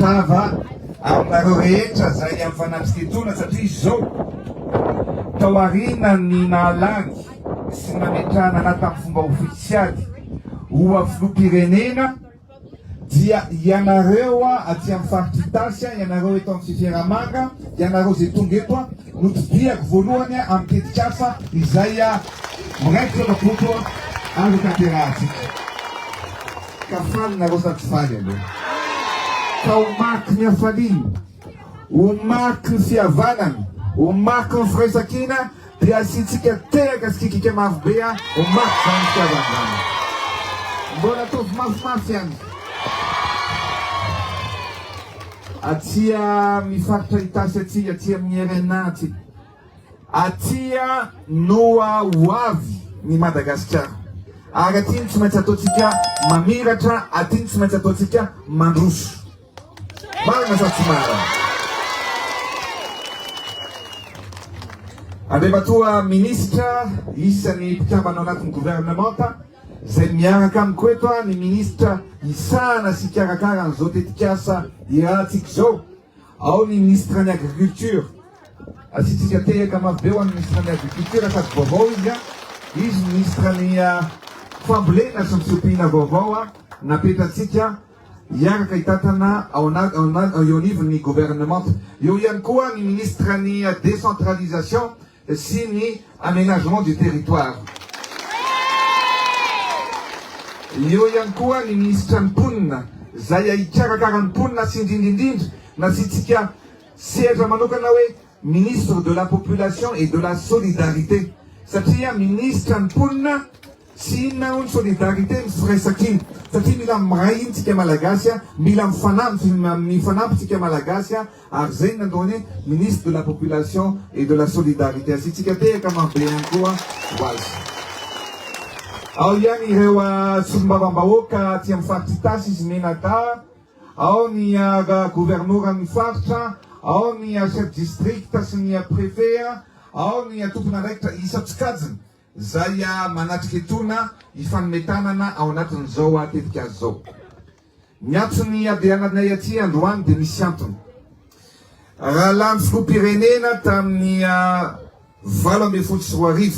misalatava aminareo rehetra izay amin'ny fanatriketoana satria izao tao aorianan'ny nahalany sy nametrahana anà tamin'ny fomba ofisialy ho filoham-pirenena dia ianareo aty amin'ny faritra Itasy, ianareo eto amin'ny Fiferamanga, ianareo izay tonga eto no todihako voalohany amin'ny tetikasa izay miraikitra am-poko ary hotanterahantsika. Ka faly nareo sa tsy faly aloha? Ka ho mariky ny hafaliana, ho mariky ny fihavanana, ho mariky ny firaisankina dia asiantsika tehaka sy kikika mafy be ho mariky izany fitiavana izany. Mbola ataovy mafimafy ihany. Aty amin'ny faritra Itasy aty, aty amin'ny RNA aty. Aty no ho avy ny Madagasikara. Ary aty no tsy maintsy ataontsika mamiratra, aty no tsy maintsy ataontsika mandroso. Marina sa tsy marina? Andriamatoa Minisitra, isan'ny mpikambana ao anatin'ny governemanta, izay miaraka amiko eto ny Minisitra hisahana sy hikarakara an'izao tetikasa iarahantsika izao. Ao ny Minisitra ny Agriculture. Asiantsika tehaka mafy be ho an'ny Minisitra ny Agriculture sady vaovao izy. Izy Minisitra ny Fambolena sy ny Fiompiana vaovao napetratsika hiaraka hitantana ao eo anivon'ny governemanta. Eo ihany koa ny Minisitra ny Décentralisation sy ny Aménagement du territoire. Eo ihany koa ny minisitra ny mponina izay hikarakara ny mponina sy indrindra indrindra nasiantsika sehatra manokana hoe ministre de la population et de la solidarité satria minisitra ny mponina Tsy inona hoy ny solidarité, ny firaisankina. Satria mila miray hina tsika Malagasy, mila mifanampy mifanampy tsika Malagasy ary zay ny nataony hoe ministre de la population et de la solidarité. Asiantsika tehaka mafy be ihany koa ho azy. Ao ihany ireo solombavambahoaka aty amin'ny faritra Itasy izy mianadahy, ao ny governoran'ny faritra, ao ny chef district sy ny préfet, ao ny tompon'andraikitra isan-tsokajiny. Izay manatrika etoana hifanome tanana ao anatin'izao tetikasa izao. Ny antson'ny andehananay aty androany dia misy antony. Raha lany filoham-pirenena tamin'ny 2018,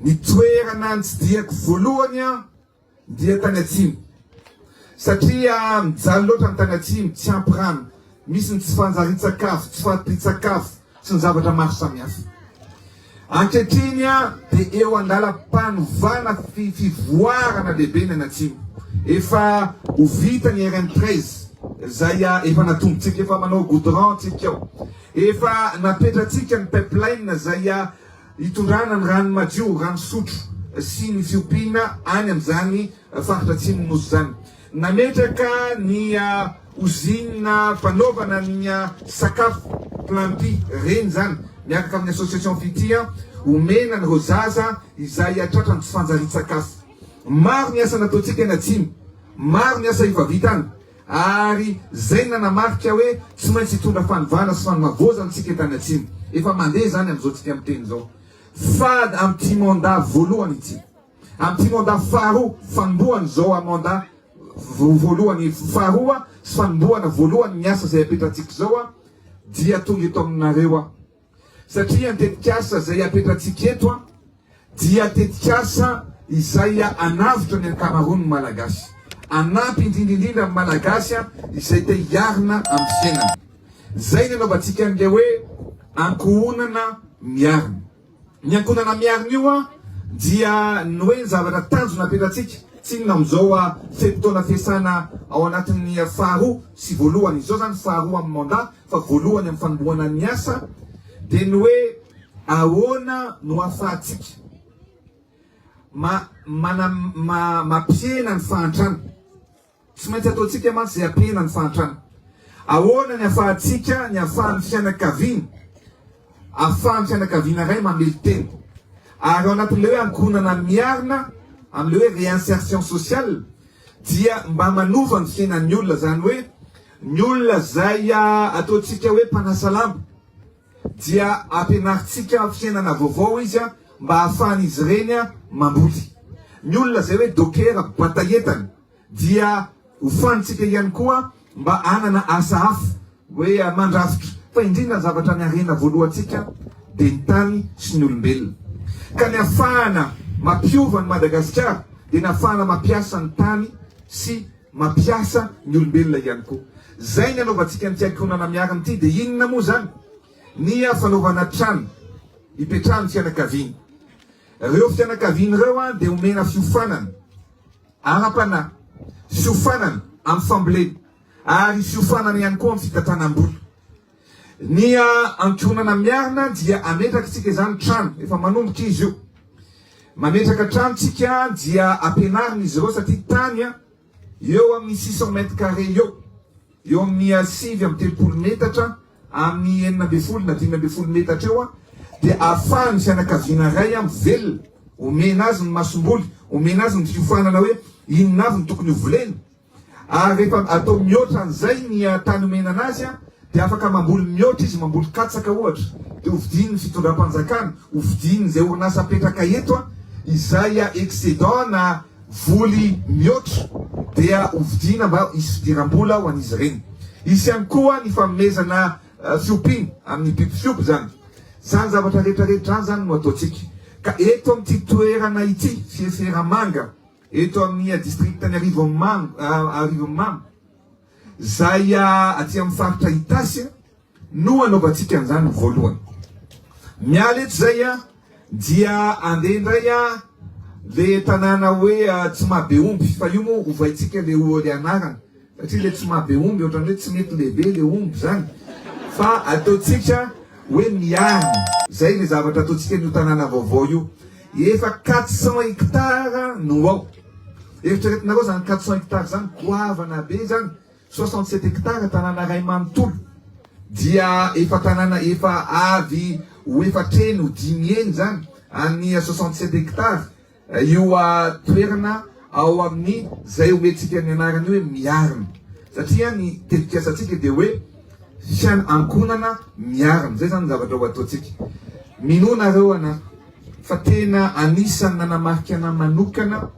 ny toerana nitsidihako voalohany dia tany atsimo satria mijaly loatra ny tany atsimo, tsy ampy rano, misy ny tsy fanjarian-tsakafo, tsy fahampian-tsakafo sy ny zavatra maro samihafa. Ankehitriny dia eo andalam-panovana fivoarana lehibe ny any atsimo. Efa ho vita ny RN 13 izay efa natombontsika, efa manao goudron tsika ao, efa napetratsika ny pipeline izay Hitondrana ny rano madio, rano fisotro sy ny fiompiana any amin'izany faritra atsimon'ny Nosy izany. Nametraka ny ozinina fanaovana ny sakafo Plumpy reny izany miaraka amin'ny Association Fitia omena an'ireo zaza izay tratran'ny tsy fanjarian-tsakafo. Maro ny asa nataontsika any atsimo, maro ny asa efa vita any. Ary zay nanamarika hoe tsy maintsy hitondra fanovana sy fanomavoazana tsika tany atsimo. Efa mandeha izany amin'izao tsika miteny izao. Fa amin'ity mandat voalohany ity. Amin'ity mandat faharoa, fanombohana izao mandat voalohany faharoa sy fanombohana voalohany ny asa izay apetratsika izao dia tonga eto aminareo aho. Satria ny tetikasa izay apetratsika eto dia tetikasa izay hanavotra ny ankamaroan'ny Malagasy. Hanampy indrindra indrindra ny Malagasy izay te hiarina amin'ny fiainana. Izay ny anaovantsika an'ilay hoe ankohonana miarina. Ny ankohonana miarina io dia ny hoe ny zavatra tanjona apetratsika, tsy inona amin'izao fe-potoana fiasana ao anatin'ny faharoa sy voalohany izao izany, faharoa amin'ny mandat, fa voalohany amin'ny fanombohana ny asa dia ny hoe ahoana no ahafahantsika ma, mana, ma, mampihena ny fahantrana. Tsy maintsy ataontsika mantsy izay hampihena ny fahantrana. Ahoana ny ahafahantsika, ny ahafahan'ny fianakaviana, ahafahan'ny fianakaviana iray mamelon-tena. Ary ao anatin'ilay hoe ankohonana miarina, amin'ilay hoe réinsertion sociale, dia mba manova ny fiainan'ny olona, izany hoe Ny olona izay ataontsika hoe mpanasa lamba dia ampianarintsika fiainana vaovao izy mba hahafahan'izy ireny mamboly. Ny olona izay hoe dokera mpibata entana dia hofanintsika ihany koa mba hanana asa hafa hoe mandrafitra fa indrindra ny zavatra ny harena voalohantsika dia ny tany sy ny olombelona. Ka ny afahana mampiova an'i Madagasikara dia ny afahana mampiasa ny tany sy mampiasa ny olombelona ihany koa. Zay ny anaovantsika an'ity ankohonana miarina ity dia inona moa zany? Ny fanaovana trano hipetrahan'ny fianakaviana. Ireo fianakaviana ireo dia omena fiofanana ara-panahy, fiofanana amin'ny fambolena ary fiofanana ihany koa amin'ny fitantanam-bola. Ny ankohonana miarina dia ametraka isika izany trano, efa manomboka izy io. Mametraka trano tsika dia ampianarina izy ireo satria tany eo amin'ny 600 mètres carrés eo, eo amin'ny 39 metatra amin'ny 16 na 15 metatra eo dia ahafahan'ny fianakaviana iray mivelona, omena azy ny masomboly, omena azy ny fiofanana hoe inona avy no tokony hovolena. Ary rehefa atao mihoatra an'izay ny tany omena anazy dia afaka mamboly mihoatra izy, mamboly katsaka ohatra, dia hovidian'ny fitondram-panjakana, hovidian'izay orinasa apetraka eto izay excédent na voly mihoatra dia hovidiana mba hisy fidiram-bola ho an'izy ireny. Hisy ihany koa ny fanomezana fiompiana amin'ny biby fiompy izany. Izany zavatra rehetra rehetra izany izany no ataontsika. Ka eto amin'ity toerana ity, Fieferamanga, Eto amin'ny distrikan'i Arivonimamo, izay aty amin'ny faritra Itasy no anaovantsika an'izany voalohany. Miala eto izay dia andeha indray le tanàna hoe Tsimahabeomby, fa io moa ovaintsika le le anarana satria le Tsimahabeomby ohatran'ny hoe tsy mety lehibe le omby zany fa ataontsika hoe Miarina. Zay le zavatra ataontsika an'io tanàna vaovao io. Efa 400 hectares no ao. Eritreretinareo zany 400 hectares zany, goavana be zany, 67 hectares tanàna iray manontolo dia efa tanàna efa avy ho efatra heny ho dimy heny zany any 67 hectares io toerana ao amin'ny zay omentsika ny anarany hoe Miarina satria ny tetikasantsika dia hoe fian ankohonana miarina zay zany ny zavatra ho ataontsika. Minoa nareo ana fa tena anisan'ny nanamarika anah manokana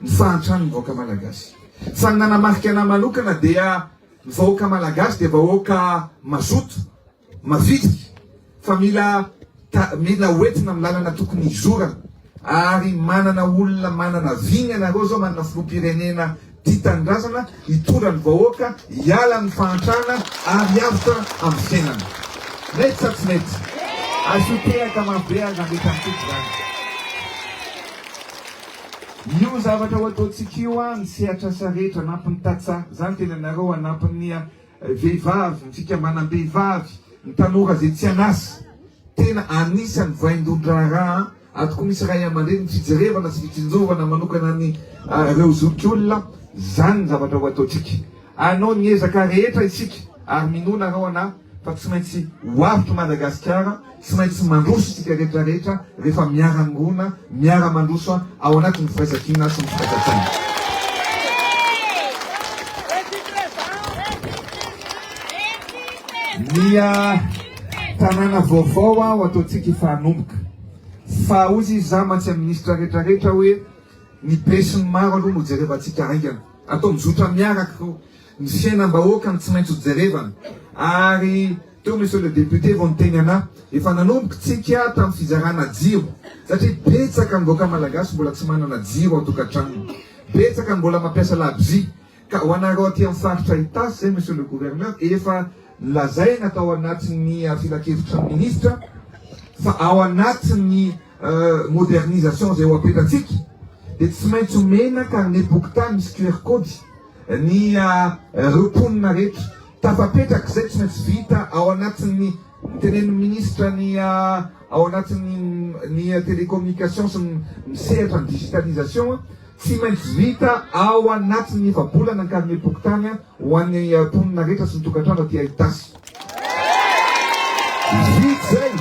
ny fahantran'ny vahoaka malagasy. Fa ny nanamarika anah manokana dia ny vahoaka malagasy dia vahoaka mazoto, mavitrika fa mila mila hoentina amin'ny lalana tokony hizorana ary manana olona manana vina ianareo zao manana filoham-pirenena tia tanindrazana hitondra ny vahoaka hiala amin'ny fahantrana ary hiavotra amin'ny fiainana. Mety sa tsy mety? Asio tehaka mafy be aza mety amintsika izany. Io zavatra ho ataontsika io an, ny sehatr'asa rehetra, anampy ny tantsaha, zany tenanareo, anampy ny vehivavy, ny fikambanam-behivavy, ny tanora izay tsy an'asa. Tena anisan'ny vaindohan-draharaha ato koa misy ray aman-dreny, ny fijerevana sy fitsinjovana manokana ny ireo zokiolona, izany ny zavatra ho ataontsika. Hanao ny ezaka rehetra isika ary minoa nareo anah fa tsy maintsy ho avotra Madagasikara, tsy maintsy mandroso isika rehetra rehetra rehefa miara-mirona, miara-mandroso ao anatin'ny firaisankina sy ny firaisan-tsaina. Ny tanàna vaovao aho ataontsika efa hanomboka. Fa hozy izy za mantsy amin'ny minisitra rehetra rehetra hoe ny be sy ny maro aloha no jerevantsika haingana. Atao mizotra miaraka ireo. Ny fiainam-bahoaka no tsy maintsy ho jerevana. Ary teo Monsieur le député vao niteny anah, efa nanomboka tsika tamin'ny fizarana jiro satria betsaka ny vahoaka malagasy mbola tsy manana jiro ao an-tokantranony. Betsaka ny mbola mampiasa labozia. Ka ho anareo aty amin'ny faritra Itasy izay Monsieur le Gouverneur, efa nolazaina tao anatin'ny filankevitry ny minisitra fa ao anatin'ny modernisation izay ho apetratsika dia tsy maintsy omena carnet-bokin-tany misy QR code ny ireo mponina rehetra. Tafapetraka izay tsy maintsy vita ao anatin'ny notenenin'ny minisitra ny ao anatin'ny ny télécommunication sy ny misehatra ny digitalisation. Tsy maintsy vita ao anatin'ny efa-bolana ny karnem-pokontany ho an'ny mponina rehetra sy ny tokantrano aty Itasy. Vita izay,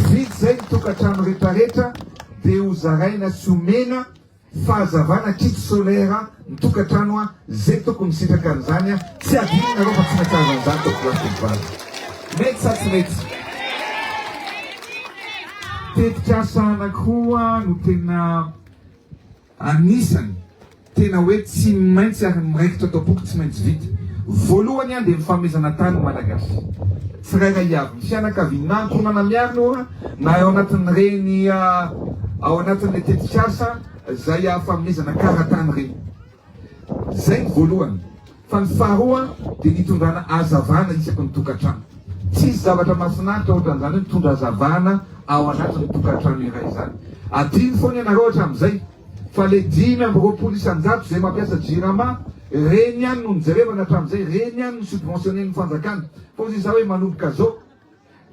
vita izay ny tokantrano rehetrarehetra dia ho zaraina sy omena fahazavana kit solaire ny tokantrano izay tokony misitraka an'izany. Tsy adinonareo fa tsy maintsy azo an'izany tompokolahy sy tompovavy. Mety sa tsy mety? Tetikasa anankiroa no tena Anisany tena hoe tsy maintsy ary miraikitra ato am-poko tsy maintsy vita. Voalohany dia ny fanomezana tany ny Malagasy tsirairay avy, ny fianakaviany, na ankohonana miarina io na ao anatin'ireny ao anatin'ilay tetikasa izay fanomezana karatany ireny. Izay ny voalohany. Fa ny faharoa dia ny hitondrana hazavana isaky ny tokantrano. Tsisy zavatra mahafinaritra ohatran'izany hoe mitondra hazavana ao anatin'ny tokantrano iray izany. Adino foana ianareo hatramin'izay fa le 25% izay mampiasa jirama, ireny ihany no nijerevana hatramin'izay, ireny ihany no subventionner-n'ny fanjakana. Fa hoy izaho hoe manomboka zao,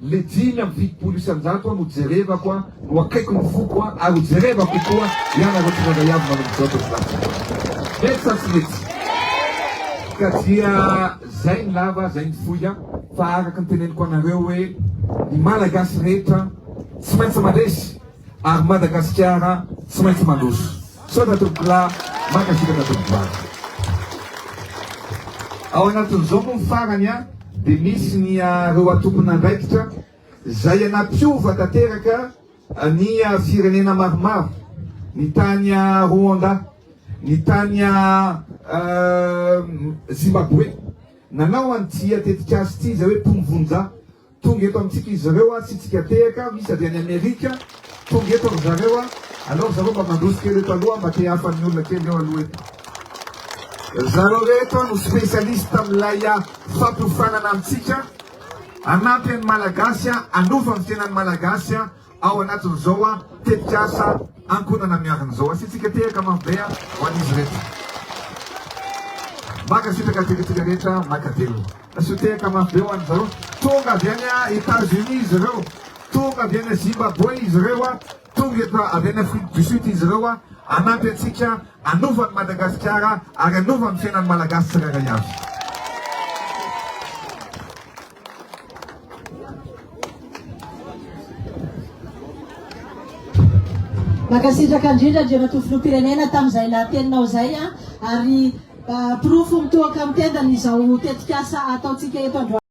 Le 75% no jerevako a, no akaiky ny foko a, ary ho jerevako koa ianareo tsirairay avy manomboka izao tompoko lahy. Mety sa tsy mety? Ka dia zay ny lava, zay ny fohy a, fa araka ny teneniko anareo hoe ny Malagasy rehetra tsy maintsy mandresy ary Madagasikara tsy maintsy mandroso. Misaotra tompokolahy, mankasitraka tompokovavy. Ao anatin'izao moa ny farany a, dia misy ny ireo tompon'andraikitra izay nampiova tanteraka ny firenena maromaro, ny tany Rwanda, ny tany Zimbabwe, nanao an'ity tetikasa ity izay hoe Pumvunja. Tonga eto amintsika izy ireo a, tsy tsika tehaka, misy avy any Amerika, tonga eto ry zareo a, aleo ry zareo mba mandroso kely eto aloha, mba te hahafan'ny olona kely eo aloha eto. Ry zareo reto no spécialiste amin'ilay fampiofanana amintsika, hanampy an'ny Malagasy hanova ny fiainan'ny Malagasy ao anatin'izao tetikasa Ankohonana Miarina izao. Asiantsika tehaka mafy be ho an'izy ireto. Mankasitraka antsika rehetra, mankatelina. Asio tehaka mafy be ho an-dry zareo. Tonga avy any Etats-Unis izy ireo, tonga avy any Zimbabwe izy ireo, tonga eto avy any Afrique du Sud izy ireo hanampy antsika hanova an'i Madagasikara ary hanova ny fiainan'ny Malagasy tsirairay avy. Mankasitraka indrindra Andriamatoa Filoham-pirenena tamin'izay lahateninao izay ary porofo mitohaka amin'ny tendany izao tetikasa ataontsika eto androany.